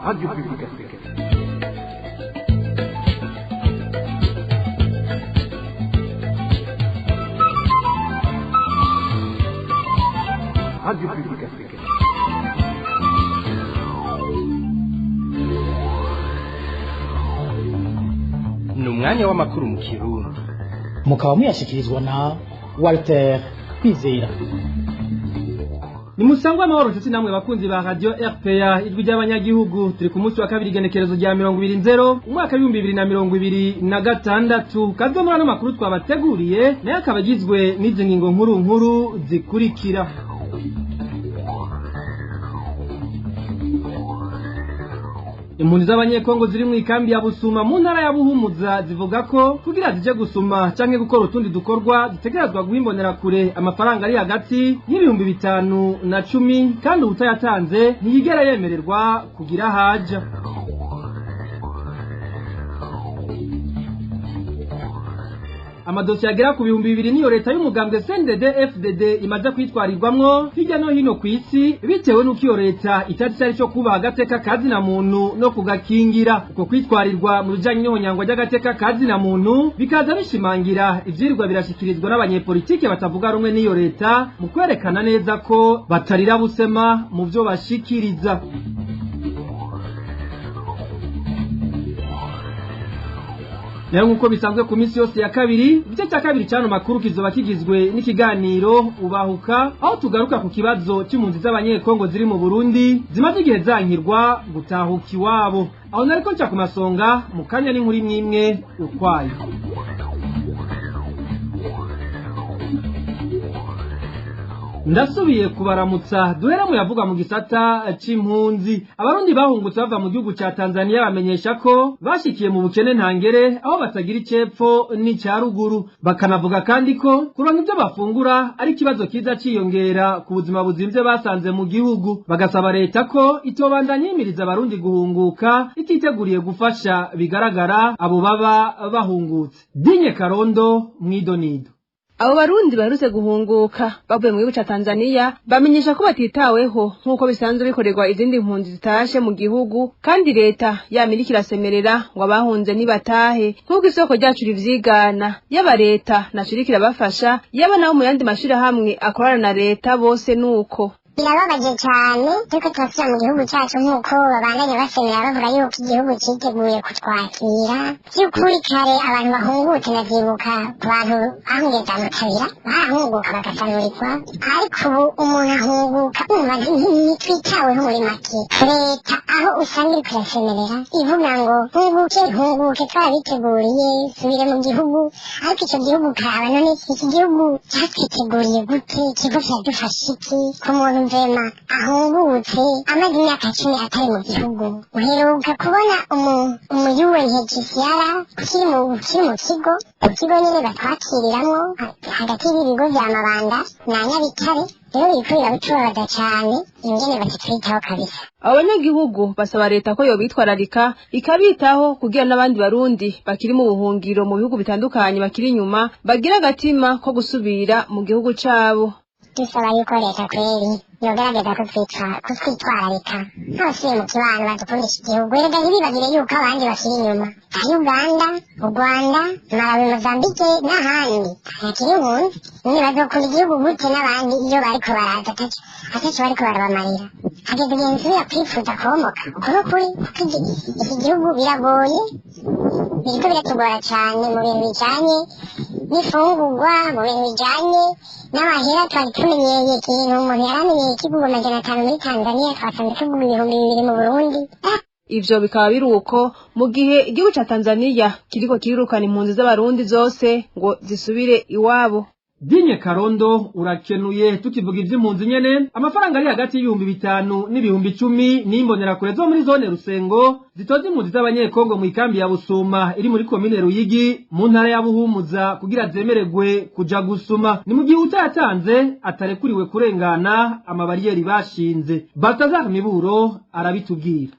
Radio Publique Africaine. Radio Publique Africaine. Ni umwanya w'amakuru mu Kirundi. Mukaba muyashyikirizwa na Walter Kwizera. Ni musangwa amahoro nshuti namwe bakunzi ba Radio RPA, Ijwi ry'Abanyagihugu. Turi ku munsi wa kabiri, igenekerezo rya 20 umwaka w'2026. Kaze muri ano makuru twabateguriye, nayo akaba agizwe n'izi ngingo nkuru nkuru zikurikira. Impunzi z'Abanyekongo ziri mu ikambi ya Busuma mu ntara ya Buhumuza zivuga ko kugira zije gusuma canke gukora utundi dukorwa zitegerezwa guha kure amafaranga ari hagati y'ibihumbi 5 na 10, kandi uwutayatanze ntiyigera yemererwa kugira haja. Amadosiye agera ku 2000 niyo leta y'umugambwe CNDD FDD imaze kwitwarirwamwo hirya no hino ku isi, bitewe n'uko iyo leta itari cyari cyo kubaha agateka kazina muntu no kugakingira. Uko kwitwarirwa mu bijanye n'ihonyangwa ry'agateka kazina muntu bikaza bishimangira ivyirirwa birashikirizwa n'abanyepolitike batavuga rumwe n'iyo leta mu kwerekana neza ko batarira busema mu vyo bashikiriza. Nayo nk'uko bisanzwe ku minsi yose ya kabiri, igice cya kabiri cy'ano makuru kizoba kigizwe n'ikiganiro Ubahuka, aho tugaruka ku kibazo cy'impunzi z'Abanyekongo ziri mu Burundi zimaze igihe zankirwa gutahuka iwabo. Aho nariko nca ku masonga, mu kanya n'inkuru imwe imwe ukwayo. Ndasubiye kubaramutsa. Duhera mu yavuga mu gisata c'impunzi. Abarundi bahungutse bava mu gihugu ca Tanzania bamenyesha ko bashikiye mu bukene ntangere, aho batagira icepfo n'icya ruguru. Bakanavuga kandi ko kuronka ivyo bafungura ari ikibazo kiza ciyongera ku buzima buzimvye basanze mu gihugu. Bagasaba leta ko itobandanya yimiriza Abarundi guhunguka ititeguriye gufasha bigaragara abo baba bahungutse. Dinye Karondo mwidonido. Abo Barundi baherutse guhunguka bavuye mu gihugu ca Tanzania bamenyesha ko batitaweho nk'uko bisanzwe bikorerwa izindi mpunzi zitashe mu gihugu, kandi leta yamira irasemerera ngo abahunze nibatahe, nk'uko isoko ryacu rivyigana. Yaba leta naco iriko irabafasha, yaba nabo mu yandi mashirahamwe akorana na leta, bose nuko. Birababaje cyane turiko turasubira mu gihugu cyacu nk'uko babandanya basemera bavuga yuko igihugu citeguye kutwakira. By'ukuri kare abantu bahungutse, ndavyibuka ku bantu bahungiye za Mutabira, barahunguka bagasanurirwa, ariko ubu umuntu ahunguka umva ntitwitaweho. Muri make, leta aho usanga iriko irasemerera ivuga ngo hunguke, hunguke, twarabiteguriye, subire mu gihugu, ariko ico gihugu karaba none iki gihugu catwiteguriye gute? Ikigo kiradufasha iki ku muntu vema ahungutse amaze imyaka 10 atari mu gihugu? Uheruka kubona umu UNHCR kiri mu kigo nyene batwakiriramwo hagati y'ibigo vya Mabanda na Nyabitare. Rero biriko biratubabaza cane ingene batatwitaho kabisa. Abo banyagihugu basaba leta ko yobitwararika, ikabitaho, kugira n'abandi Barundi bakiri mu buhungiro mu bihugu bitandukanye bakiri inyuma bagira agatima ko gusubira mu gihugu cabo. Dusaba yuko leta kweri yogerageza kutwitwararika nk'abasubiye mu kibano, badukundisha igihugu. Erega ntibibagire yuko abandi bakiri inyuma nka Uganda, u Rwanda, Malawi, Mozambike n'ahandi hakiri impunzi. Nyine bazokunda igihugu gute n'abandi iyo bariko baraza ataco bariko barabamarira? Hageze igihe nsubira kwifuza komoka. Uko n'ukuri, kuko iki gihugu biragoye, biriko biratugora cane mu bintu bijanye n'ifungurwa, mu bintu bijanye n'amahera twari tumenyereye. Ikintu umuntu yaramenyeye kigurwa 500 muri Tanzania, twasanze kigurwa 2000 mu Burundi. Ivyo bikaba biruko mu gihe igihugu ca Tanzania kiriko kirirukana impunzi z'Abarundi zose ngo zisubire iwabo. Dinye Karondo, urakenuye. Tukivuga ivy'impunzi nyene, amafaranga ari hagati y'ibihumbi 5 n'ibihumbi 10 n'imbonerakure zo muri zone Rusengo zitoza impunzi z'Abanyekongo mu ikambi ya Busuma iri muri komine Ruyigi mu ntara ya Buhumuza kugira zemererwe kuja gusuma. Ni mu gihe utayatanze atarekuriwe kurengana amabariyeri bashinze. Baltazar Miburo arabitubwira.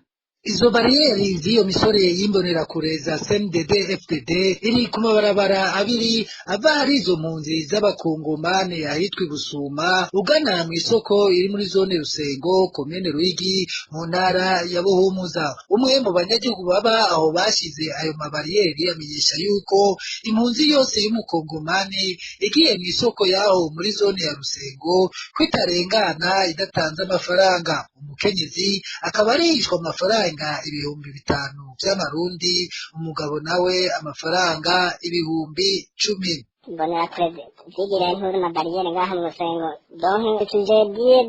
Izo bariyeri z'iyo misore y'imbonerakure za CNDD FDD iri ku mabarabara abiri ava hari izo mpunzi z'abakongomani ahitwa Ibusuma ugana mu isoko iri muri zone Rusengo, komine Ruyigi, mu ntara ya Buhumuza. Umwe mu banyagihugu baba aho bashize ayo mabariyeri amenyesha yuko impunzi yose y'umukongomani igiye mu isoko yaho muri zone ya Rusengo kwitarengana idatanze amafaranga. Umukenyezi akaba arihishwa amafaranga 5,000 by'amarundi, umugabo nawe amafaranga 10,000. Mbonera kure zigira inkuru na bariyeri ngaha mu Rusengo, donc tuje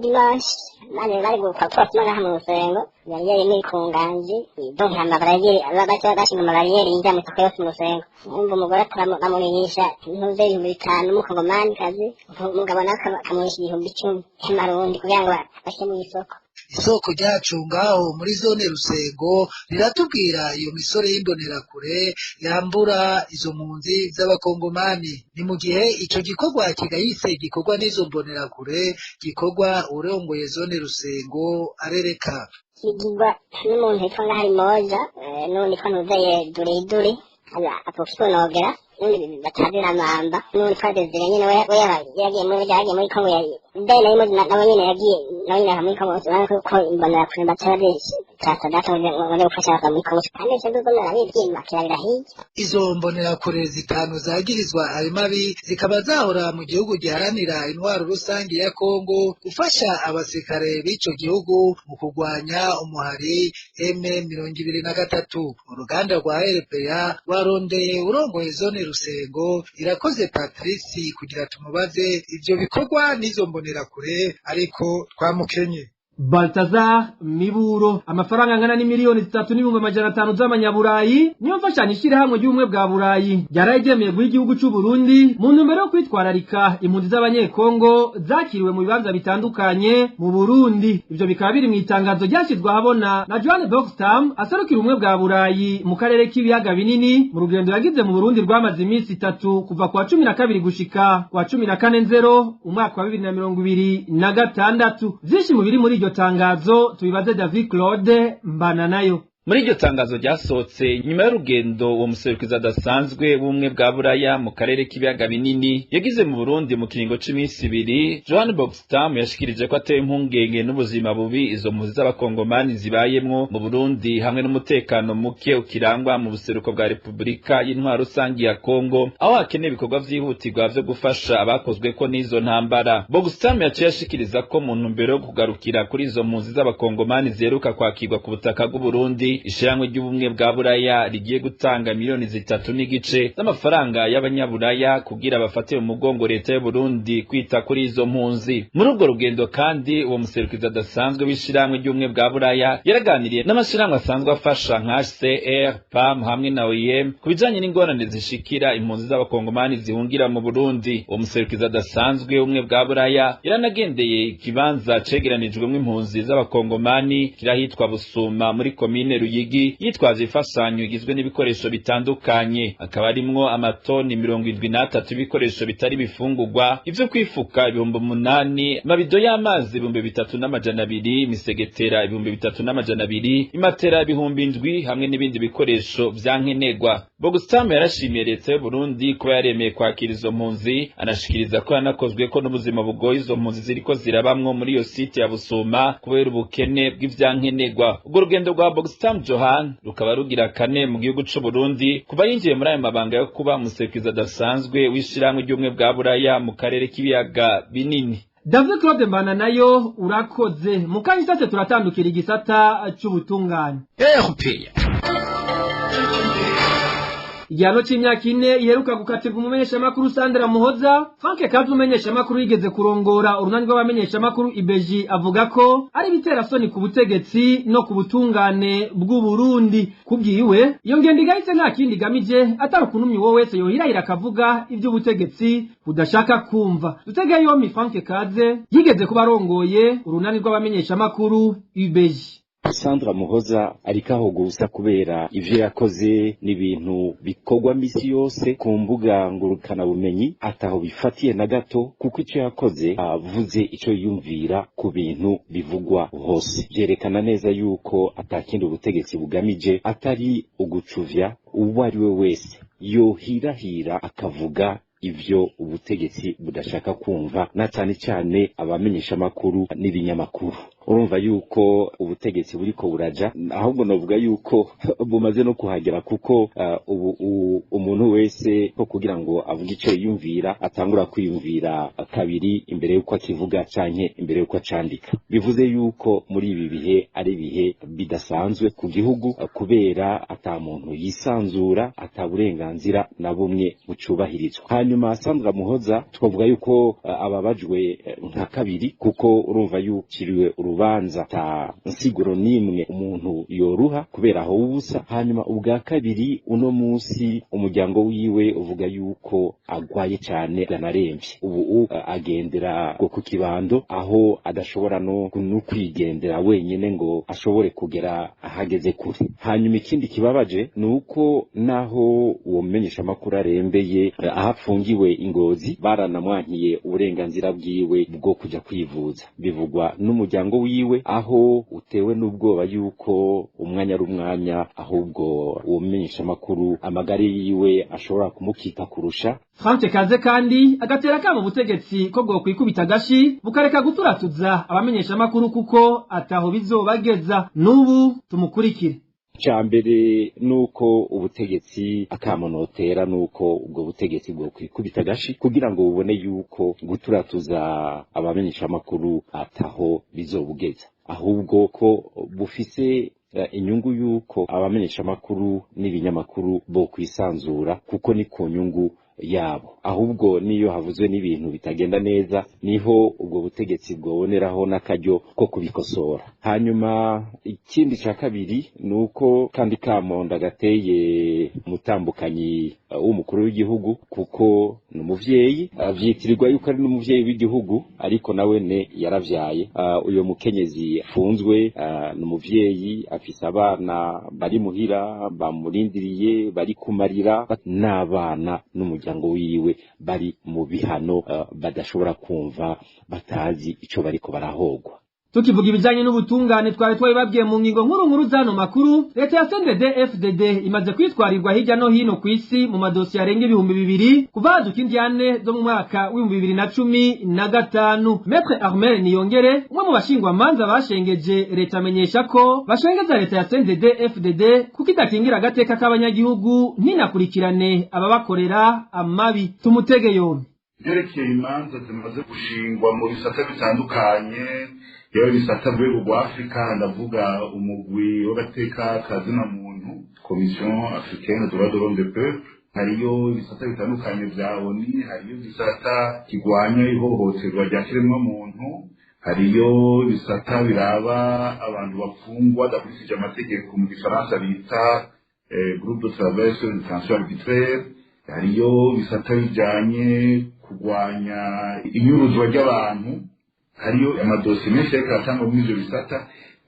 dimanche maze bari gupapuro ngaha mu Rusengo, bariyeri ni ku nganji, donc amabariyeri baca bashinga amabariyeri yinjira mu isoko yose mu Rusengo. Umva, umugore bamurisha intuze 5,000 umukongomani kazi, umugabo nawe akamurisha 10,000 y'amarundi kugira ngo bashyire mu isoko. Isoko ryacu ngaho muri zone Rusengo riratubwira iyo misore y'imbonerakure yambura izo mpunzi z'abakongomani. Ni mu gihe ico gikorwa kigayitse gikorwa n'izo mbonerakure gikorwa urongoye zone Rusengo arereka. Kigirwa n'umuntu yitwa Ngahari Moja, n'undi yitwa Ntuzeye Duriduri apofonogera, n'undi batazira mamba, n'undi yitwa Desire nyene we yagiye muri Kongo, mbere nawe nyene yagiye nawe nyene muri Kongo. Urabona ko imbonerakure baca bazitasa data ngo gufasha abava muri Kongo, kandi ico mbona bivyima kirabira hirya. Izo mbonerakure zitanu zagirizwa ayo mabi zikaba zahora mu gihugu giharanira intwaro rusange ya Kongo gufasha abasirikare b'ico gihugu mu kurwanya umuhari M23. Uruganda rwa RPA rwarondeye urongoye zone Rusengo, Irakoze Patrice, kugira tumubaze ivyo bikorwa n'izo mbonerakure, ariko twamukenye. Baltazar Miburo. Amafaranga angana n'imiliyoni 3,500,000 z'amanyaburayi niyo mfashanyo ishirahamwe ry'ubumwe bwa Burayi ryarayegemeye guha igihugu c'u Burundi mu ntumbero yo kwitwararika impunzi z'abanyekongo zakiriwe mu bibanza bitandukanye mu Burundi. Ivyo bikaba biri mu itangazo ryashyizwe ahabona na Joan Boxtam aserukira ubumwe bwa Burayi mu karere k'ibiyaga binini mu rugendo yagize mu Burundi rwamaze iminsi 3 kuva kwa 12 gushika kwa 14 nzero umwaka wa 2026. Vyinshi mu biri muri iryo tangazo tubibaze David Claude Mbana nayo. Muri iryo tangazo ryasohotse nyuma y'urugendo uwo muserukizi adasanzwe w'ubumwe bwa Buraya mu karere k'ibiyaga binini yagize mu Burundi mu kiringo c'iminsi 2, Johan Boxtam yashikirije ko ateye impungenge n'ubuzima bubi izo mpunzi z'abakongomani zibayemwo mu Burundi hamwe n'umutekano muke ukirangwa mu buseruko bwa Repubulika y'Intwaro rusangi ya Kongo, aho hakenewe ibikorwa vyihutirwa vyo gufasha abakozweko n'izo ntambara. Boxtam yaciye ashikiriza ko mu ntumbero yo kugarukira kuri izo mpunzi z'abakongomani ziheruka kwakirwa ku butaka bw'Uburundi, ishirahamwe ry'ubumwe bwa Buraya rigiye gutanga miliyoni 3.5 z'amafaranga y'abanyaburaya kugira bafate mu mugongo leta y'u Burundi kwita kuri izo mpunzi. Muri urwo rugendo kandi uwo muserukizi adasanzwe w'ishirahamwe ry'ubumwe bwa Buraya yaraganiriye n'amashirahamwe asanzwe afasha nka HCR, PAM hamwe na OIM ku bijanye n'ingorane zishikira impunzi z'abakongomani zihungira mu Burundi. Uwo muserukizi adasanzwe w'ubumwe bwa Buraya yaranagendeye ikibanza cegeranijwemwo impunzi z'abakongomani kirahitwa Busuma muri komine Ruyigi, yitwaje imfashanyo igizwe n'ibikoresho bitandukanye, akaba arimwo amatoni 73 y'ibikoresho bitari bifungurwa, ivyo kwifuka 8,000, amabido y'amazi 3,200, imisegetera 3,200, imatera 7,000 hamwe n'ibindi bikoresho vyankenerwa. Bogustam yarashimiye leta y'u Burundi kuba yaremeye kwakira izo mpunzi, anashikiriza ko yanakozweko n'ubuzima bugoye izo mpunzi ziriko zirabamwo muri iyo site ya Busuma kubera ubukene bw'ivyankenerwa. Urwo rugendo rwa Bogstam Johan rukaba rugira kane mu gihugu c'u Burundi kuva yinjiye muri ayo mabanga yo kuba umuserukizi adasanzwe w'ishirahamwe ry'ubumwe bwa Buraya mu karere k'ibiyaga binini. David Claude Mbana nayo urakoze. Mu kanya isase turatandukira igisata c'ubutungane. Igihano c'imyaka 4 iheruka gukatirwa umumenyeshamakuru Sandra Muhoza. Frank Kazi, umumenyeshamakuru yigeze kurongora urunani rw'abamenyeshamakuru Ibeji, avuga ko ari ibiterasoni ku butegetsi no ku butungane bw'u Burundi. Kubwiwe, iyo ngendo igahise nta kindi igamije atari ukunumya uwo wese yohirahira akavuga ivy'ubutegetsi budashaka kumva. Dutege yompi Frank Kaze yigeze kuba arongoye urunani rw'abamenyeshamakuru Ibeji. Sandra Muhoza ariko aho gusa kubera ivyo yakoze n'ibintu bikorwa misi yose ku mbuga ngurukana bumenyi, ataho bifatiye na gato, kuko ico yakoze avuze ico yiyumvira ku bintu bivugwa hose, vyerekana neza yuko atakindi ubutegetsi bugamije atari ugucuvya uwo ari we wese yohirahira akavuga ivyo ubutegetsi budashaka kumva, na cyane cyane abamenyeshamakuru n'ibinyamakuru. Urumva yuko ubutegetsi buriko buraja, ahubwo novuga yuko bumaze no kuhagera, kuko ubu umuntu wese ko kugira ngo avuge ico yiyumvira atangura kwiyumvira kabiri imbere yuko akivuga canke imbere yuko acandika. Bivuze yuko muri ibi bihe ari ibihe bidasanzwe ku gihugu, kubera ata muntu yisanzura, ata burenganzira na bumwe bucubahirizwa. Hanyuma Sandra Muhoza twavuga yuko ababajwe nka kabiri, kuko urumva yukiriwe urubanza ta nsiguro nimwe umuntu yoruha kubera aho ubusa. Hanyuma ubwa kabiri, uno munsi umuryango wiwe uvuga yuko agwaye cyane anaremvye, ubu agendera ngo ku kibando, aho adashobora no kwigendera wenyine ngo ashobore kugera ahageze kure. Hanyuma ikindi kibabaje ni uko naho uwo mumenyeshamakuru arembeye, aho afungiwe ingozi baranamwankiye uburenganzira bwiwe bwo kuja kwivuza, bivugwa n'umuryango wiwe, aho utewe n'ubwoba yuko umwanya ari umwanya ahubwo uwo mumenyeshamakuru amagara yiwe ashobora kumukika kurusha. Frank Kaze kandi agatera kamo ubutegetsi ko bwokwikubita agashi bukareka guturatuza abamenyeshamakuru, kuko ataho bizobageza. N'ubu tumukurikire. Mbere nuko ubutegetsi akamonotera nuko ubwo butegetsi bwo kwikubita agashi kugira ngo bubone yuko guturatuza abamenyeshamakuru ataho bizobugeza, ahubwo ko bufise inyungu yuko abamenyeshamakuru n'ibinyamakuru bo kwisanzura, kuko ni ku nyungu yabo. Ahubwo niyo havuzwe n'ibintu bitagenda neza, niho ubwo butegetsi bwoboneraho n'akaryo ko kubikosora. Hanyuma ikindi cya kabiri ni uko kandi kamonda gateye umutambukanyi w'umukuru w'igihugu, kuko ni umuvyeyi, avyitirirwa yuko ari n'umuvyeyi w'igihugu, ariko nawe ne yaravyaye. Uyo mukenyezi afunzwe ni umuvyeyi, afise abana bari muhira bamurindiriye, bari kumarira, n'abana n'umuryango wiwe bari mu bihano, badashobora kumva, batazi ico bariko barahogwa. Tukivuga ibijanye n'ubutungane, twari twabibabwiye mu ngingo nkuru nkuru zano makuru, leta ya CNDD FDD imaze kwitwarirwa hirya no hino ku isi mu madosiye arenga 2000 kuva haduka indyane zo mu mwaka w'2015. Maître Armel Niyongere, umwe mu bashingwamanza bashengeje leta, amenyesha ko bashengeza leta ya CNDD FDD kuko idakingira agateka k'abanyagihugu, ntinakurikirane ababakorera amabi. Tumutege yombi. Byerekeye imanza zimaze gushingwa mu bisata bitandukanye, yewe bisata rwego rwa Afurika, ndavuga umugwi w'agateka kazina muntu, Commission africaine droit de l'homme de peuple, hariyo ibisata bitandukanye vya ONU, hariyo igisata kirwanya ihohoterwa rya kiremwamuntu, hariyo ibisata biraba abantu bafungwa badakurikije amategeko, mu gifaransa bita groupe de travail sur détention arbitraire, hariyo ibisata bijanye kurwanya inyuruzwa ry'abantu. Hariyo amadosiye menshi ariko aratangwa muri ivyo bisata.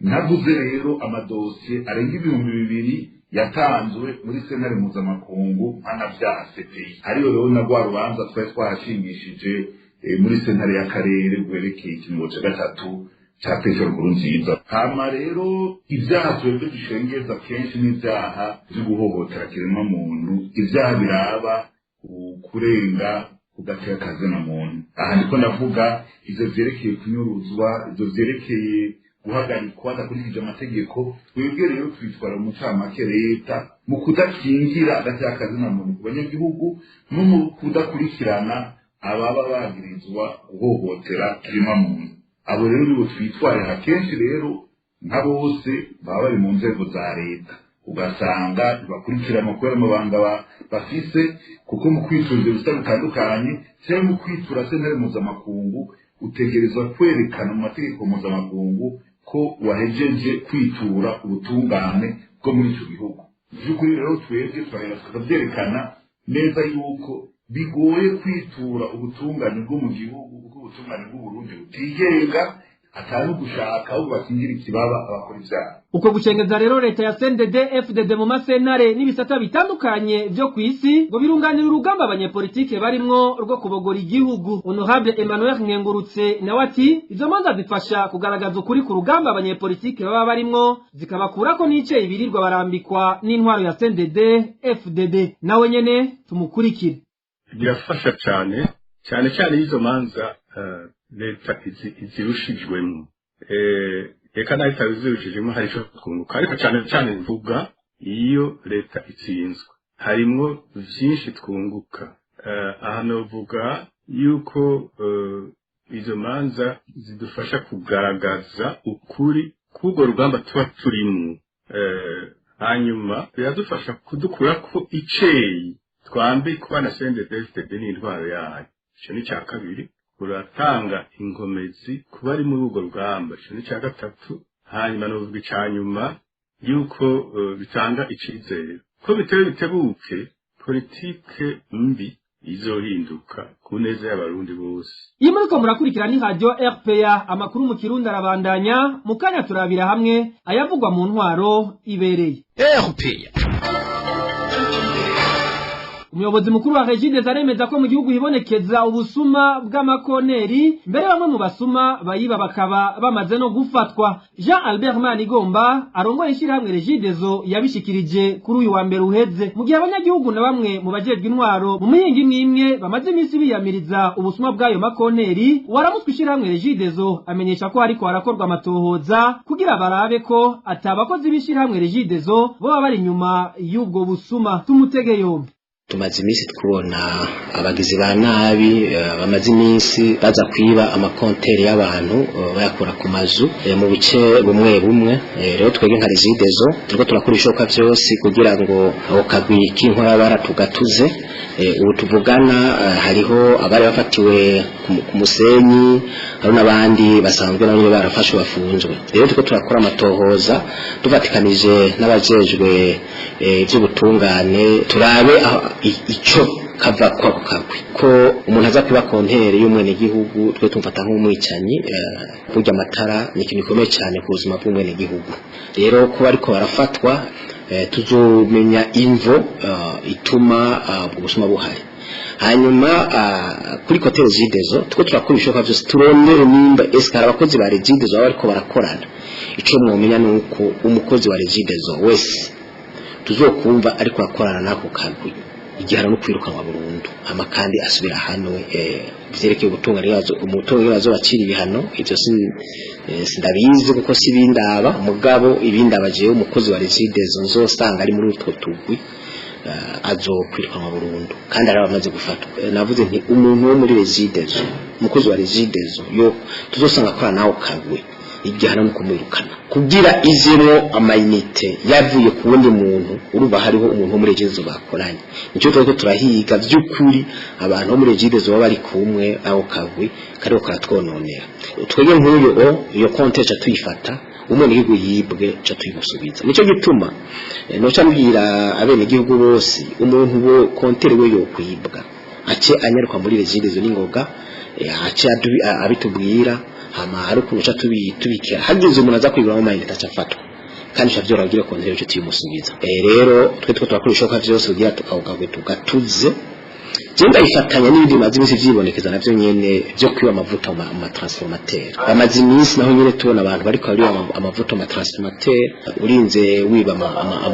Ntavuze rero amadosiye arenga 2000 yatanzwe muri sentare mpuzamakungu mpanavyaha CPI. Hariyo rero na rwa rubanza twari twarashingishije muri sentare y'akarere rwerekeye ikiringo ca gatatu ca Petero Nkurunziza. Hama rero ivyaha twebwe dushengeza kenshi n'ivyaha vyo guhohotera kiremwamuntu, ivyaha biraba kurenga kugateka kazina muntu. Aha ndiko ndavuga ivyo vyerekeye kunyuruzwa, ivyo vyerekeye guhagarikwa adakurikije amategeko. Twebwe rero twitwara mu ncamake leta mu kudakingira agateka kazina muntu ku banyagihugu no mu kudakurikirana ababa bagirizwa guhohotera kiremwamuntu. Abo rero nibo twitwarira kenshi. Rero nka bose baba bari mu nzego za leta, ugasanga ntibakurikiranwa kubera amabanga bafise, kuko mu kwitura ivyo bisata bitandukanye cyangwa mu kwitura sentare mpuzamakungu, utegerezwa kwerekana mu mategeko mpuzamakungu ko wahejeje kwitura ubutungane bwo muri ico gihugu. Vy'ukuri rero twebwe turahera tukavyerekana neza yuko bigoye kwitura ubutungane bwo mu gihugu, kuko ubutungane bw'Uburundi butigenga. Atari ugushaka ahubwo bakingira ikibaba abakora ivyaha. Uko gucengeza rero leta ya CNDD FDD mu masentare n'ibisata bitandukanye vyo kw'isi ngo birunganira urugamba abanyepolitike barimwo rwo kubogora igihugu. Honorable Emmanuel Nkengurutse nawe ati izo manza zifasha kugaragaza ukuri ku rugamba abanyepolitike baba barimwo, zikabakurako n'ice ibirirwa barambikwa n'intwaro ya CNDD FDD. Nawe nyene tumukurikire. Birafasha cyane cyane cyane izo manza leta izirushijwemo, reka nayo itabizirushijemo hari icyo twunguka, ariko cyane cyane mvuga iyo leta itsinzwe harimwo byinshi twunguka. Aha navuga yuko izo manza zidufasha kugaragaza ukuri k'urwo rugamba tuba turimo, hanyuma biradufasha kudukura ko iceyi twambikwa na CNDD-FDD n'intwaro yayo. Icyo ni icya kabiri. Kuratanga inkomezi kuba ari muri urwo rugamba. Icyo ni icya gatatu. Hanyuma navuga icya nyuma yuko bitanga icizere ko bitebe bitebuke politike mbi izohinduka ku neza y'abarundi bose. Iyo muriko murakurikira ni Radio RPA, amakuru mu Kirundi arabandanya. Mu kanya turabira hamwe ayavugwa mu ntwaro ibereye. RPA. Umuyobozi mukuru wa Regideso aremeza ko mu gihugu hibonekeza ubusuma bw'amakoneri, mbere bamwe mu basuma bayiba bakaba bamaze no gufatwa. Jean Albert Manigomba arongoye ishyirahamwe Regideso yabishikirije kuri uyu wa mbere uheze, mu gihe abanyagihugu na bamwe mu bajejwe intwaro mu mihingo imwe imwe bamaze iminsi biyamiriza ubusuma bw'ayo makoneri. Waramutswe ishyirahamwe Regideso amenyesha ko hariko harakorwa amatohoza kugira barabe ko atabakozi b'ishyirahamwe Regideso boba bari inyuma y'ubwo busuma. Tumutege yombi. Tumaze iminsi twubona abagizi ba nabi bamaze iminsi baza kwiba amakonteri y'abantu bayakura ku mazu mu bice bumwe bumwe. Rero twebwe nka Regideso turiko turakora ibishoboka vyose kugira ngo ako kagwi k'inkorabara tugatuze. Ubu tuvugana hariho abari bafatiwe ku musenyi, hari n'abandi basanzwe nabo barafashwe bafunzwe. Rero turiko turakora amatohoza dufatikanije n'abajejwe ivy'ubutungane, turabe ico kava kwako kagwi ko umuntu aza kuba kontere y'umwenegihugu twe tumfata nk'umwicanyi. Kurya amatara ni ikintu gikomeye cyane ku buzima bw'umwenegihugu. Rero kuba ariko barafatwa, tuzomenya imvo ituma ubwo busuma buhari. Hanyuma kuri côté Regideso tuko turakora ibishoboka byose turondere nimba eske hari abakozi ba Regideso baba bariko barakorana. Ico mwomenya ni uko umukozi wa Regideso wese tuzokumva ariko akorana nako kagwi, igihano no kwirukanwa burundu, hama kandi asubira hano. Vyerekeye ubutunga rero, umutungo rero bacira ibihano, ivyo sindabizi kuko si bindaba. Mugabo ibindaba jewe, umukozi wa Regideso nzosanga ari muri utwo tugwi azokwirukanwa burundu, kandi ari abamaze gufatwa. Navuze nti umuntu wo muri Regideso, umukozi wa Regideso yo tuzosanga akora nawo kagwe, igihano no kumwirukana kugira izero amayinite yavuye ku wundi muntu. Urumva hariho umuntu wo muri Regideso bakoranye, nicyo turiko turahiga by'ukuri, abantu bo muri Regideso baba bari kumwe aho kagwi kariko karatwononera. Twebwe nk'uyu o iyo konte ca tuyifata, umwenegihugu yibwe ca tuyimusubiza. Nico gituma noca mbwira abenegihugu bose, umuntu wo kontere we yokwibwa ace anyaruka muri Regideso n'ingoga, ace abitubwira, hama hari ukuntu ca tubikira. Hagize umuntu aza kwibura amayinite aca afatwa, kandi ca vyoroha kugira kontere ico tuyimusubiza. Rero twe two turakora ibishoboka vyose kugira tukawugagwe tugatuze. Je ndayifatanya n'ibindi bimaze iminsi vyibonekeza navyo nyene vyo kwiba amavuta mu matransformateur. Bamaze iminsi naho nyene tubona abantu bariko bariba amavuta mu matransformateur. Urinze wiba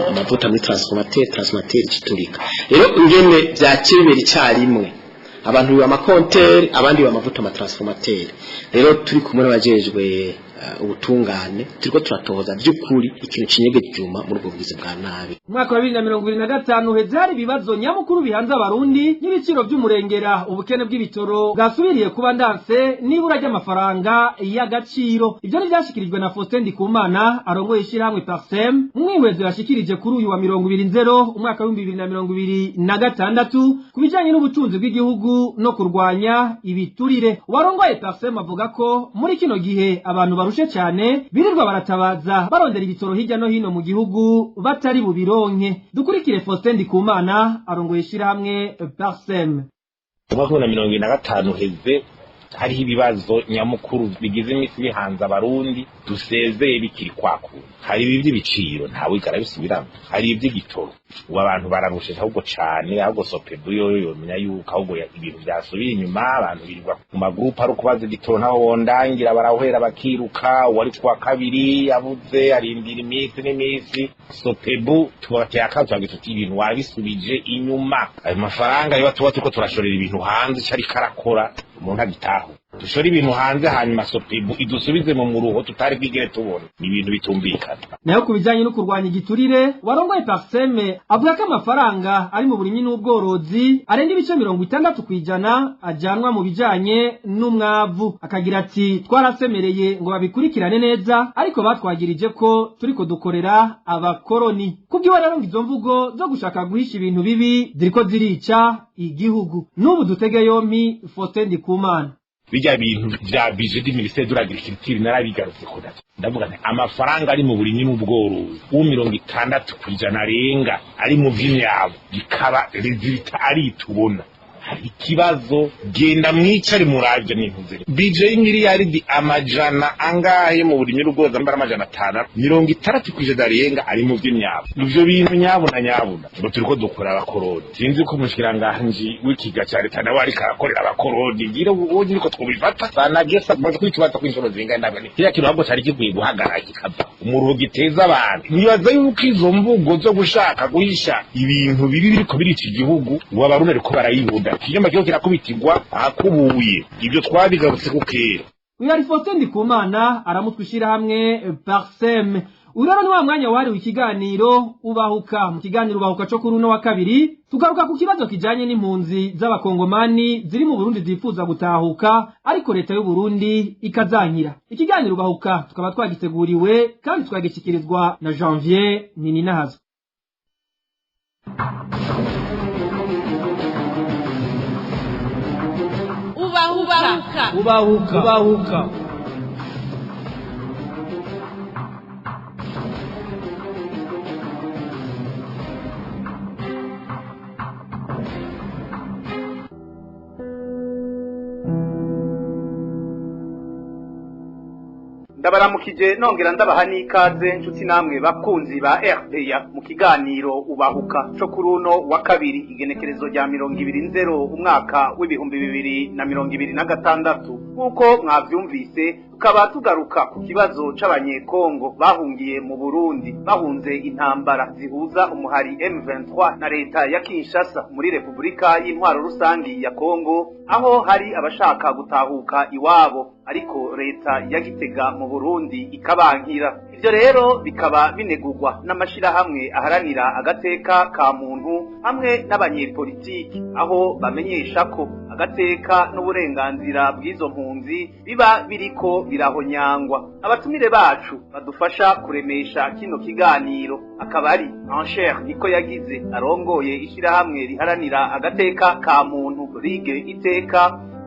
amavuta muri transformateur, transformateur ikiturika. Rero ingene vyakibera icarimwe, abantu biba amakonteri, abandi biba amavuta mu matransformateur. Rero turi kumwe n'abajejwe ubutungane, turiko turatoza by'ukuri ikintu kinyegejuma muri ubwo bugizi bwa nabi. Umwaka wa 2025 uheze hari ibibazo nyamukuru bihanze abarundi n'ibiciro by'umurengera, ubukene bw'ibitoro bwasubiriye kuba ndanse n'ibura ry'amafaranga y'agaciro. Ibyo ntibyashikirijwe na Faustin Ndikumana arongoye ishyirahamwe Parsem mu mwihwezo yashikirije kuri uyu wa 20 umwaka wa 2026 ku bijanye n'ubutunzi bw'igihugu no kurwanya ibiturire. Uwarongoye Parsem avuga ko muri kino gihe abantu barushe cyane, birirwa baratabaza barondera ibitoro hirya no hino mu gihugu batari bubironke. Dukurikire Faustin Ndikumana arongoye ishyirahamwe Parsem. Umwaka wa 2025 uheze Hariho ibibazo nyamukuru bigize iminsi bihanze Abarundi dusezeye bikiri kwakura. Hari ibi by'ibiciro ntawe bisubiramo, hari iby'igitoro ubu abantu bararushe ahubwo cane, ahubwo SOPEBU yoyo yomenya yuko ahubwo ibintu vyasubiye inyuma. Abantu birirwa mu magurupe ari ukubaza igitoro, ntaho wondangira, barahwera bakiruka. Uwari kuwa kabiri yabuze arindira iminsi n'iminsi. SOPEBU tubateye akato, tubagira tuti ibintu wabisubije inyuma. Ayo mafaranga yo tuba turiko turashorera ibintu hanze, ico ariko arakora umuntu agitaho dushora ibintu hanze, hanyuma SOPEBU idusubize mu muruho tutari bwigere tubona. Ni ibintu bitumvikana. Nayo ku bijanye no kurwanya igiturire, warongoye PARCEM avuga ko amafaranga ari mu burimyi n'ubworozi arenga ibice 60% ajanwa mu bijanye n'umwavu. Akagira ati twarasemereye ngo babikurikirane neza, ariko batwagirije ko turiko dukorera abakoroni. Kubwiwe rero ngo izo mvugo zo gushaka guhisha ibintu bibi ziriko zirica igihugu. N'ubu dutege yompi Faustin Ndikumana. Bijya bintu vya budget du ministère de l'agriculture narabigarutse ko ndavuga nti amafaranga ari mu burimyi n'ubworozi u 60% arenga ari mu vy'imyabo, bikaba résultat ari tubona hari ikibazo. Genda mwicare muravyo n'intuze budget y'imiliyaridi amajana angahe mu burimyi n'ubworozi, ambara 560% arenga ari mu vy'imyabo. Ivyo bintu nyabuna nyabuna ngo turiko dukora abakoroni. Sinzi ko umushikiranganji w'ikiga ca leta nawe ariko arakorera abakoroni, ngira ubu niko twobifata sanagesa maze kwitubaza kw'inshuro zingana. Ndabwo kiriya kintu ahubwo cari gikwiye guhagarara kikava umuruho giteza abantu. Nibaza yuko izo mvugo zo gushaka guhisha ibintu bibi biriko birica igihugu ubu Abarundi ariko barayibuda, ikinyoma kiriko kirakubitirwa ahakubuye. Ibyo twabigarutse ku kera. Uyu ari Faustin Ndikumana aramutwe ishirahamwe PARCEM. Uyu rero ni wa mwanya wahariwe ikiganiro Ubahuka. Mu kiganiro Ubahuka co kuri uno wa kabiri tugaruka ku kibazo kijanye n'impunzi z'abakongomani ziri mu Burundi zifuza gutahuka, ariko leta y'u Burundi ikazankira. Ikiganiro Ubahuka tukaba twagiteguriwe kandi twagishikirizwa na Janvier Nininahazo. Ubahuka. Ubahuka. Ubahuka. Ndabaramukije nongera ndabaha n'ikaze nshuti namwe bakunzi ba RPA mu kiganiro Ubahuka co kuri uno wa kabiri, igenekerezo rya 20 umwaka w'2026. Nk'uko mwavyumvise, tukaba tugaruka ku kibazo c'abanyekongo bahungiye mu Burundi, bahunze intambara zihuza umuhari M23 na leta ya Kinshasa muri Republika y'Intwaro Rusangi ya Kongo, aho hari abashaka gutahuka iwabo ariko leta ya Gitega mu Burundi ikabankira. Ivyo rero bikaba binegurwa n'amashirahamwe aharanira agateka ka muntu hamwe n'abanyepolitiki, aho bamenyesha ko agateka n'uburenganzira bw'izo mpunzi biba biriko birahonyangwa. Abatumire bacu badufasha kuremesha kino kiganiro akaba ari Ancher niko yagize arongoye ishirahamwe riharanira agateka ka muntu Rige Iteka,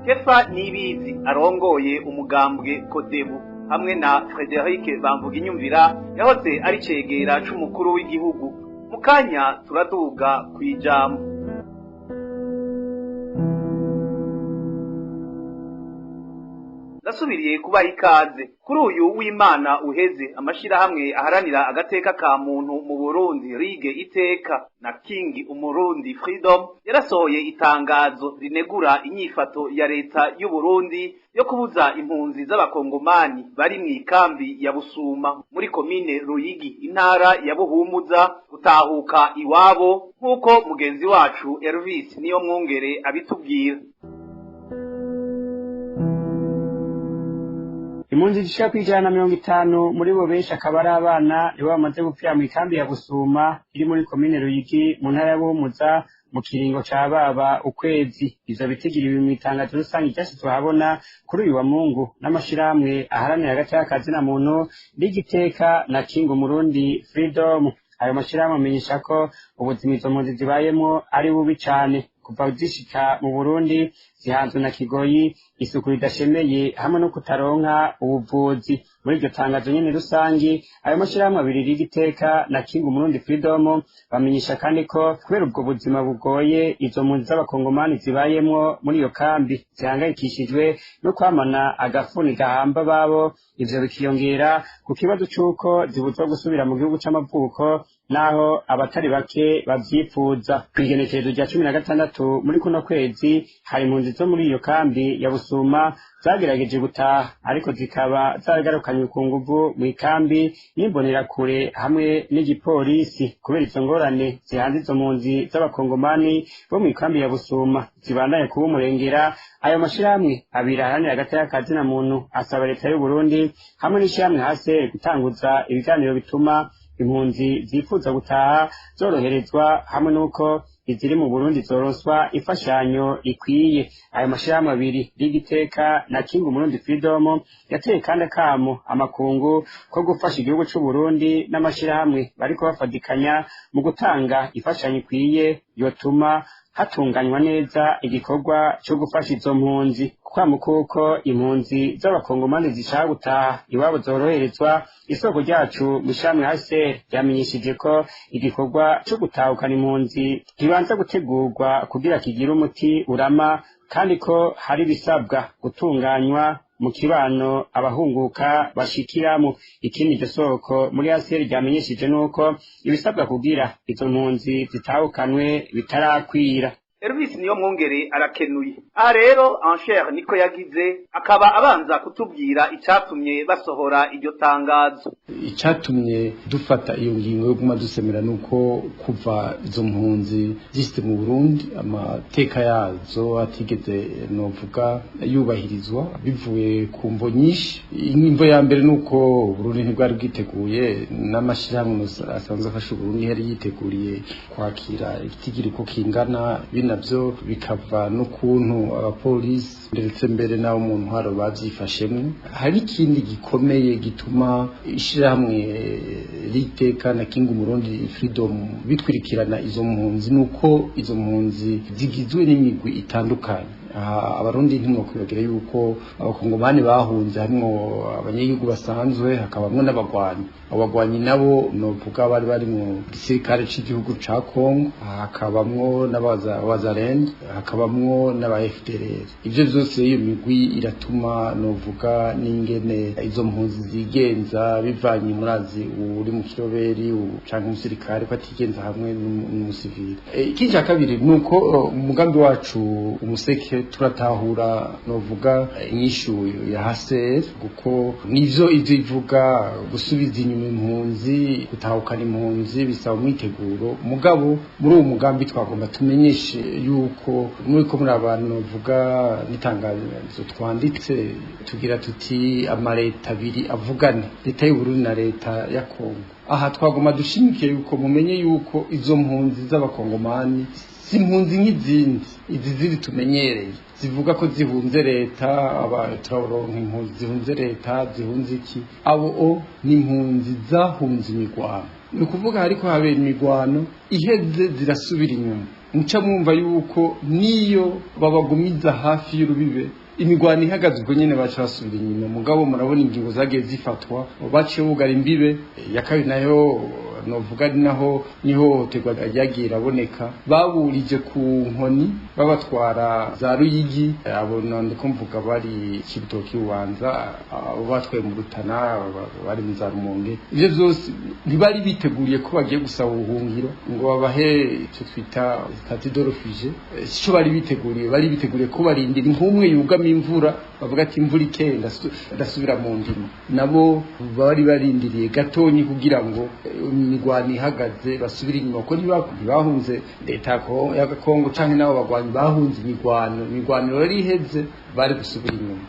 Kefa Nibizi arongoye umugambwe Kodebu, hamwe na Frederic Bamvuginyumvira yahoze ari cegera c'umukuru w'igihugu. Mukanya turaduga kwijambo. Ndasubiriye kubaha ikaze. Kuri uyu w'Imana uheze, amashirahamwe aharanira agateka ka muntu mu Burundi Rige Iteka na King Umurundi Freedom yarasohoye itangazo rinegura inyifato ya leta y'u Burundi yo kubuza impunzi z'abakongomani bari mu ikambi ya Busuma muri komine Ruyigi intara ya Buhumuza gutahuka iwabo, nk'uko mugenzi wacu Elvis niyo mwungere abitubwira. Impunzi zishika 150, muri bo benshi akaba ari abana, nibo bamaze gupfira mu ikambi ya Busuma iri muri komine Ruyigi mu ntara ya Buhumuza mu kiringo ca baba ukwezi. Ivyo bitigiriwe mw'itangazo rusange ryashizwe ahabona kuri uyu wa Mungu n'amashirahamwe aharanira agateka ka zina muntu n'Igiteka na King Umurundi Freedom. Ayo mashirahamwe amenyesha ko ubuzima izo mpunzi zibayemwo ari bubi cane. Kuva zishika mu Burundi zihanzwe na kigoyi, isuku ridashemeye hamwe no kutaronka ubuvuzi. Muri iryo tangazo nyene rusangi, ayo mashirahamwe abiri Rigiteka na King Umurundi Freedom bamenyesha kandi ko kubera ubwo buzima bugoye izo mpunzi z'abakongomani zibayemwo muri iyo kambi, zihangayikishijwe no kwamana agafuni gahamba babo, ivyo bikiyongera ku kibazo c'uko zibuzwa gusubira mu gihugu c'amavuko naho abatari bake bavyifuza. Kw'igenekerezo rya 16 muri kuno kwezi, hari impunzi zo muri iyo kambi ya Busuma zagerageje gutaha, ariko zikaba zaragarukanywe ku nguvu mw'ikambi n'imbonerakure hamwe n'igipolisi. Kubera izo ngorane zihanze izo mpunzi z'abakongomani bo mw'ikambi ya Busuma zibandanye kuba umurengera, ayo mashirahamwe abiri aharanira agateka ka zina muntu asaba leta y'u Burundi hamwe n'ishirahamwe hase gutanguza ibiganiro bituma impunzi zifuza gutaha zoroherezwa, hamwe n'uko iziri mu Burundi zoroswa imfashanyo ikwiye. Ayo mashirahamwe abiri Rigiteka na King Umurundi Freedom yateye kandi akamo amakungu ko gufasha igihugu c'u Burundi n'amashirahamwe bariko bafadikanya mu gutanga imfashanyo ikwiye yotuma hatunganywa neza igikorwa cyo gufasha izo mpunzi. Kuko impunzi z'abakongomani zishaka gutaha iwabo zoroherezwa, isoko ryacu mw'ishirahamwe HCR ryamenyesheje ko igikorwa cyo gutahukana impunzi kibanza gutegurwa kugira kigire umuti urama, kandi ko hari ibisabwa gutunganywa mu kibano abahunguka bashikiramo. Ikindi iryo soko muri HCR ryamenyesheje nuko ibisabwa kugira izo mpunzi zitahukanwe bitarakwira. Elvis niyo mwongere arakenuye. Aha rero Ancher niko yagize akaba abanza kutubwira icatumye basohora iryo tangazo. Icatumye dufata iyo ngingo yo guma dusemera nuko kuva izo mpunzi zishitse mu Burundi amateka yazo atigeze novuga yubahirizwa, bivuye ku mvo nyinshi. Imvo ya mbere nuko Burundi ntibwari bwiteguye, n'amashirahamwe asanzwe afasha Burundi yari yiteguriye kwakira igitigiri ko kingana, navyo bikava n'ukuntu abapolisi ndetse mbere n'abo mu ntwaro bavyifashemwo. Hari ikindi gikomeye gituma ishirahamwe Riteka na King Umurundi Freedom bitwirikirana izo mpunzi, nuko izo mpunzi zigizwe n'imigwi itandukanye. Abarundi ntimwokwibagira yuko abakongomani bahunze harimwo abanyagihugu basanzwe, hakabamwo n'abagwanyi. Abagwanyi nabo novuga bari bari mu gisirikare c'igihugu ca Kongo, hakabamwo n'abazarende, hakabamwo n'aba FDLR. Ivyo vyose iyo migwi iratuma novuga n'ingene izo mpunzi zigenza bivanye murazi uri mu kiroberi canke umusirikare ko atigenza hamwe n'umusivili. Ikindi ca kabiri nuko umugambi wacu umuseke turatahura novuga inyishu ya HCR, kuko nivyo ivyo ivuga gusubiza inyuma impunzi, gutahukana impunzi bisaba umwiteguro. Mugabo muri uwo mugambi twagomba tumenyeshe yuko nuko muri abantu novuga n'itangazo twanditse tugira tuti amareta abiri avugane, leta y'u Burundi na leta ya Kongo. Aha twagomba dushimikiye yuko mumenye yuko izo mpunzi z'abakongomani si impunzi nk'izindi, izi ziri tumenyereye zivuga ko zihunze leta, turaronka impunzi zihunze leta zihunze iki, abo o ni impunzi zahunze imigwano. Ni ukuvuga hariko habera imigwano iheze zirasubira inyuma, muca mwumva yuko niyo babagumiza hafi y'urubibe imigwano ihagaze ubwo nyene baca basubira inyuma. Mugabo murabona ingingo zagiye zifatwa, baciye bugara imbibe ya kabiri nayo novuga ari naho nihohoterwa ryagiye iraboneka, baburije ku nkoni babatwara za Ruyigi, abo ndiko mvuga bari Cibitoki Bubanza, abo batwaye mu Rutana, bari mu za Rumonge. Ivyo vyose ntibari biteguriye ko bagiye gusaba ubuhungiro ngo babahe icyo twita statut de refugié, sico bari biteguriye. Bari biteguriye ko barindira nk'umwe yugama imvura bavuga ati imvura ikenda ndasubira mu ndimo, nabo bari barindiriye gatonyi kugira ngo imigwano ihagaze basubire inyuma, kuko ntibahunze leta ya Kongo canke nabo bagwanyi bahunze imigwano, imigwano yari iheze bari gusubira inyuma.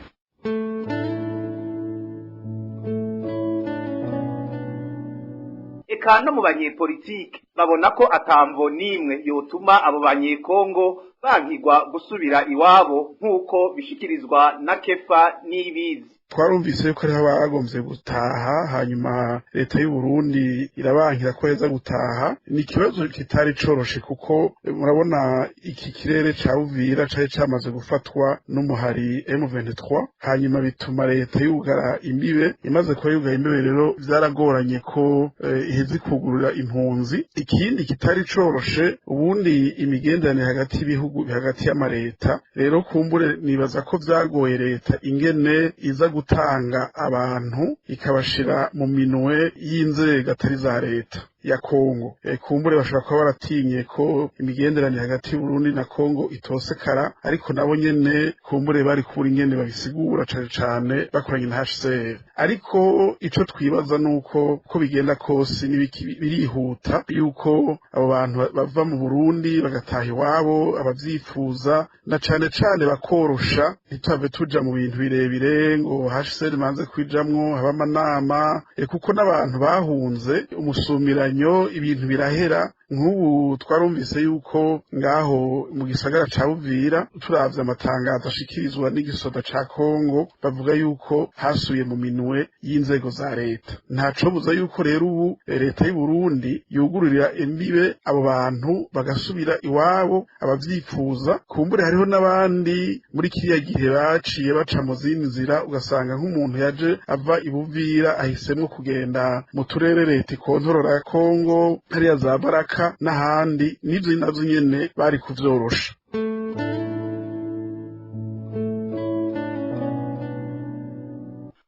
Eka no mu banyepolitike babona ko atamvo nimwe yotuma abo banyekongo bankigwa gusubira iwabo, nk'uko bishikirizwa na Kefa Nibizi. Twarumvise yuko ariho bagombye gutaha, hanyuma leta y'u Burundi irabankira ko heza gutaha. Ni ikibazo kitari coroshe, kuko murabona iki kirere ca Uvira cari camaze gufatwa n'umuhari M23, hanyuma bituma leta yugara imbibe. Imaze kuba yugara imbibe rero, vyaragoranye ko iheza ikugurura impunzi. Ikindi kitari coroshe, ubundi imigenderanire hagati y'ibihugu, hagati y'amareta, rero kumbure nibaza ko vyagoye leta ingene iza gutanga abantu ikabashira mu minwe y'inzego atari za leta ya Kongo. Kumbure bashobora kuba baratinye ko imigenderanire hagati y'Uburundi na Kongo itosekara, ariko nabo nyene kumbure bari kubura ingene babisigura, cane cane bakoranye na HCR. Ariko ico twibaza nuko ko bigenda kose n'ibiki birihuta yuko abo bantu bava mu Burundi bagataha iwabo abavyifuza, na cane cane bakorosha, ntituhave tuja mu bintu birebire ngo HCR manze kwijamwo haba amanama, kuko n'abantu bahunze umusumiranyo ibintu birahera. Nk'ubu twarumvise yuko ngaho mu gisagara ca Uvira, turavye amatangazo ashikirizwa n'igisoda ca Kongo, bavuga yuko hasubiye mu minwe y'inzego za leta. Ntacobuza yuko rero ubu leta y'u Burundi yugururira imbibe abo bantu bagasubira iwabo abavyifuza. Kumbure hariho n'abandi muri kiriya gihe baciye baca mu zindi nzira, ugasanga nk'umuntu yaje ava i Buvira ahisemwo kugenda mu turere leta ikontorora ya Kongo, hariya za Baraka n'ahandi, n'ivyo navyo nyene bari kuvyorosha.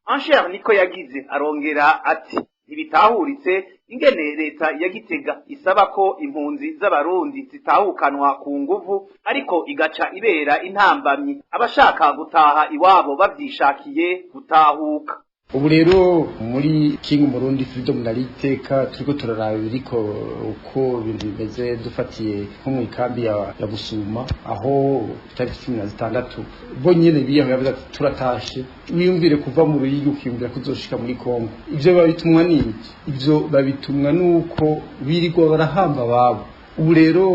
Ancher niko yagize, arongera ati ntibitahuritse ingene leta ya Gitega isaba ko impunzi z'abarundi zitahukanwa ku nguvu, ariko igaca ibera intambamyi abashaka gutaha iwabo bavyishakiye gutahuka. Ubu rero muri King Murundi Freedom na Riteka turiko turaraba ibiriko uko ibintu bimeze, dufatiye nko mu ikambi ya Busuma, aho tariki 16 bo nyene biyaho yavuze ati turatashe. Wiyumvire kuva mu Ruyigi ukiyumvira kuzoshika muri Kongo. Ivyo babitumwa n'iki? Ivyo babitumwa nuko birirwa barahamba babo. Ubu rero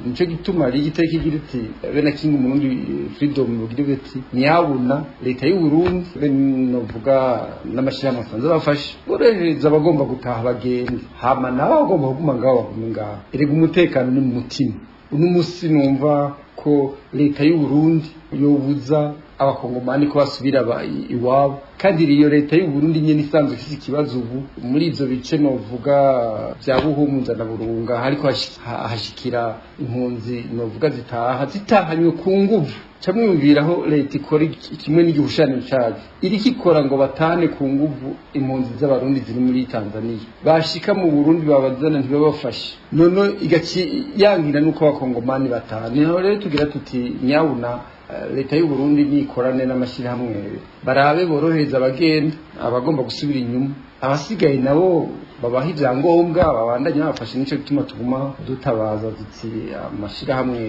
nico gituma ari igiteka igira iti bene King Murundi Freedom bugira iti ntiyabona leta y'u Burundi bene novuga n'amashirahamwe asanzwe bafashe borohereza abagomba gutaha bagende, hama nabo abagomba kuguma ngaho bagume ngaho. Erega umutekano ni mu mutima. Uno musi numva ko leta y'u Burundi yobuza abakongomani ko basubira iwabo, kandi iyo leta y'u Burundi nyene isanzwe ifise ikibazo ubu muri ivyo bice novuga vya Buhumuza na Burunga, hariko hashikira impunzi novuga zitaha zitahanywe ku nguvu. Camwumviraho leta ikora kimwe n'igihushane cayo iriko ikora ngo batane ku nguvu impunzi z'abarundi ziri muri Tanzania, bashika mu Burundi babazana ntibabafashe, none igaci yankira nuko abakongomani batahana. Niho rero tugira tuti nyabuna leta y'u Burundi nikorane n'amashirahamwe barabe borohereza abagenda, abagomba gusubira inyuma, abasigaye nabo babaha ivyangombwa babandanye babafashe. Nico gituma tuguma dutabaza duti amashirahamwe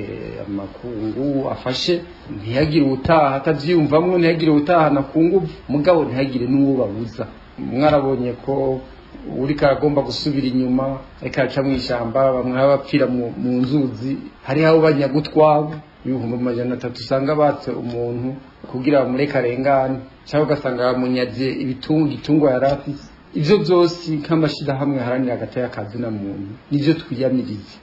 amakungu afashe, ntihagire ubutaha atavyiyumvamwo, ntihagire ubutahana ku nguvu, mugabo ntihagire n'uwo babuza. Mwarabonye ko uriko agomba gusubira inyuma ariko aca mw'ishamba, bamwe bapfira mu nzuzi, hariho abo banyagutwabo 300,000 usanga batse umuntu kugira bamureke arengane, cyangwa ugasanga bamunyaze igitungwa yari afise. Ivyo vyose nk'amashirahamwe aharanira agateka kazina muntu nivyo twiyamiriza.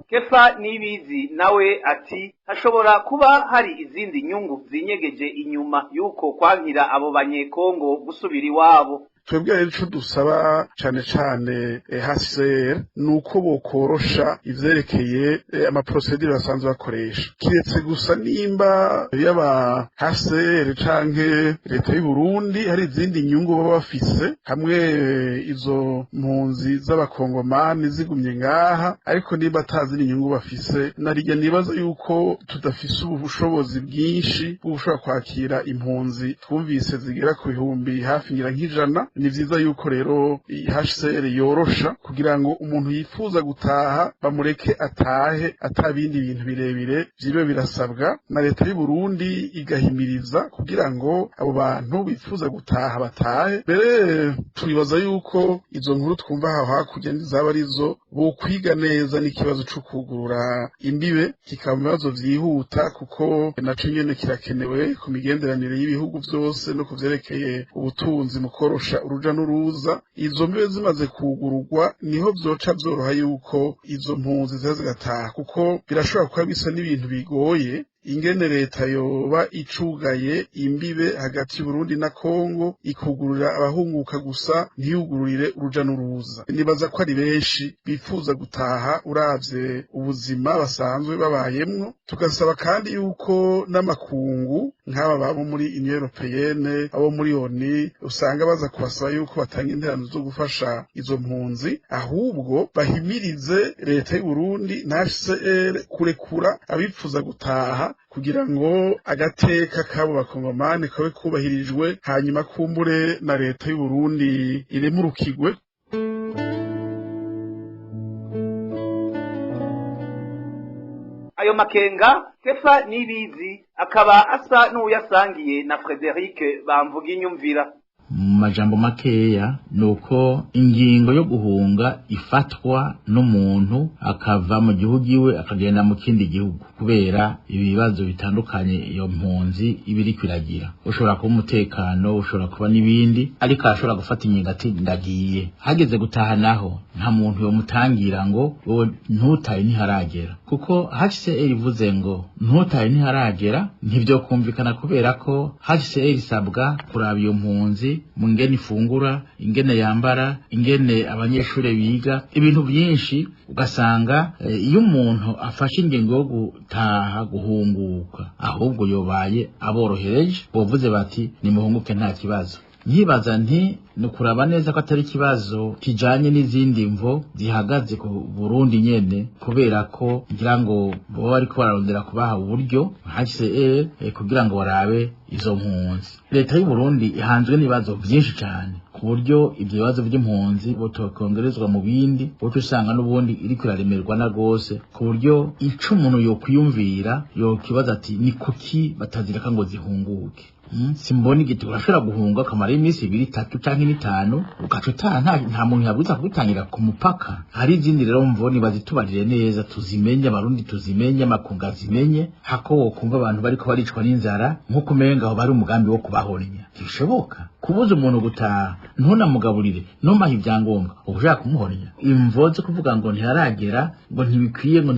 Kefa Nibizi nawe ati hashobora kuba hari izindi nyungu zinyegeje inyuma yuko kwankira abo banyekongo gusubira iwabo. Twebwe rero ico dusaba cane cane HCR nuko bokorosha ivyerekeye amaprocedure basanzwe bakoresha, kiretse gusa nimba yaba HCR canke leta y'u Burundi hari izindi nyungu baba bafise hamwe izo mpunzi z'abakongomani zigumye ngaha, ariko nimba atazindi nyungu bafise, narirya nibaza yuko tudafise ubushobozi bwinshi bwo gushobora kwakira impunzi twumvise zigera ku bihumbi hafi ngira nk'ijana. Ni vyiza yuko rero HCR yorosha kugira ngo umuntu yifuza gutaha bamureke atahe atabindi bintu birebire vyibe birasabwa, na leta y'u Burundi igahimiriza kugira ngo abo bantu bifuza gutaha batahe. Mbere twibaza yuko izo nkuru twumva aho hakurya ntizaba arizo, bokwiga neza n'ikibazo co kugurura imbibe kikaba mu bibazo vyihuta, kuko naco nyene kirakenewe ku migenderanire y'ibihugu vyose no kuvyerekeye ubutunzi mu korosha uruja n'uruza. Izo mbibe zimaze kugururwa niho vyoca vyoroha yuko izo mpunzi ziza zigataha, kuko birashobora kuba bisa n'ibintu bigoye ingene leta yoba icugaye imbibe hagati y'Uburundi na Kongo ikugurura abahunguka gusa ntiyugururire uruja n'uruza. Nibaza ko ari benshi bifuza gutaha uravye ubuzima basanzwe babayemwo. Tugasaba kandi yuko n'amakungu nk'aba babo muri Union Européenne, abo muri ONU, usanga baza kubasaba yuko batanga interano zo gufasha izo mpunzi, ahubwo bahimirize leta y'u Burundi na HCR kurekura abifuza gutaha kugira ngo agateka kabo bakongomani kabe kubahirijwe, hanyuma kumbure na leta y'u Burundi iremurukigwe. Ayo makenga Kefa Nibizi akaba asa n'uyasangiye na Frederic Bamvuga inyumvira. Mu majambo makeya nuko ingingo yo guhunga ifatwa n'umuntu akava mu gihugu iwe akagenda mu kindi gihugu kubera ibibazo bitandukanye iyo mpunzi ibiri kwiragira, ushobora kuba umutekano, ushobora kuba n'ibindi, ariko ashobora gufata ingingo ati ndagiye. Hageze gutaha naho nta muntu yomutangira ngo wowe ntutaye ntiharagera, kuko HCR ivuze ngo ntutaye ntiharagera ntibyokumvikana, kubera ko HCR isabwa kuraba iyo mpunzi mu ngene ifungura, ingene yambara, ingene abanyeshure biga, ibintu byinshi. Ugasanga iyo umuntu afashe ingingo yo gutaha guhunguka, ahubwo yobaye aborohereje, bovuze bati nimuhunguke nta kibazo. Nkibaza nti nukuraba neza ko atari ikibazo kijanye n'izindi mvo zihagaze ku Burundi nyene, kubera ko ngira ngo boba bariko bararondera kubaha uburyo HCR kugira ngo barabe izo mpunzi. Leta y'u Burundi ihanzwe n'ibibazo vyinshi cane, ku buryo ivyo bibazo vy'impunzi botokongerezwa mu bindi, woca usanga n'ubundi iriko iraremerwa na gose, ku buryo ico umuntu yokwiyumvira yokibaza ati ni kuki batazireka ngo zihunguke. Simbona igiti urashobora guhunga akamara iminsi 2, 3 canke 5 ugaca utaha, nta muntu yabwiza kugutangira ku mupaka. Hari izindi rero mvoni bazitubarire neza, tuzimenye abarundi, tuzimenye amakunga azimenye, hako wokumva abantu bariko baricwa n'inzara nkuko umenga aho bari umugambi wo kubahonya. Ntibishoboka kubuza umuntu gutaha ntunamugaburire, ntumahe ibyangombwa, uba ushaka kumuhonya. Imvo zo kuvuga ngo ntiharagera, ngo ntibikwiye, ngo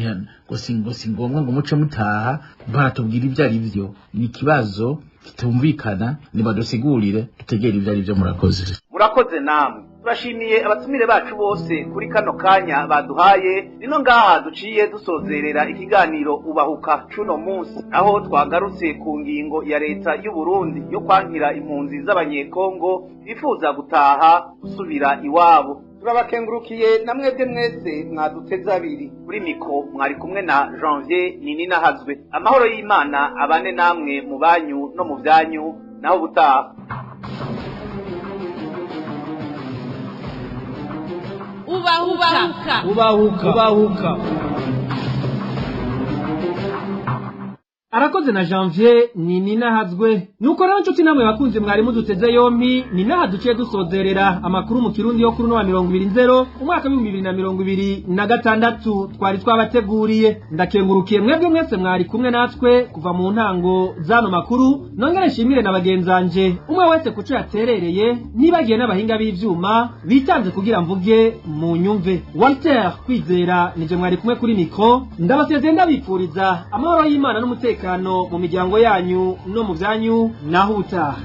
ngo si ngombwa ngo muce mutaha, baratubwira ibyo ari byo. Ni ikibazo kitumvikana, nibadusigurire dutegere ibyo ari byo. Murakoze. Murakoze namwe. Turashimiye abatumire bacu bose kuri kano kanya baduhaye. Nino ngaha duciye dusozerera ikiganiro Ubahuka cuno munsi, aho twagarutse ku ngingo ya leta y'u Burundi yo kwankira impunzi z'abanyekongo bifuza gutaha gusubira iwabo. Turabakengurukiye na mwebwe mwese mwaduteze abiri. Kuri miko mwari kumwe na Janvier Nininahazwe. Amahoro y'Imana abane namwe mu banyu no mu byanyu, naho ubutaha. Ubahuka. Ubahuka. Ubahuka. Arakoze na Janvier Nininahazwe. Nuko rero nshuti namwe bakunze mwari muduteze yompi, ni naha duciye dusozerera amakuru mu Kirundi yo kuri no wa 20 umwaka wa 2026 twari twabateguriye. Ndakengurukiye mwebwe mwese mwari kumwe natwe kuva mu ntango zano makuru, nongere nshimire na bagenzanje umwe wese kuco yaterereye, nibagiye n'abahinga b'ivyuma bitanze kugira mvuge mu nyumve. Walter Kwizera nije mwari kumwe kuri mikro, ndabasezeye ndabipfuriza amahoro y'Imana n'umutekano mu miryango yanyu no mu byanyu, naho ubutaha.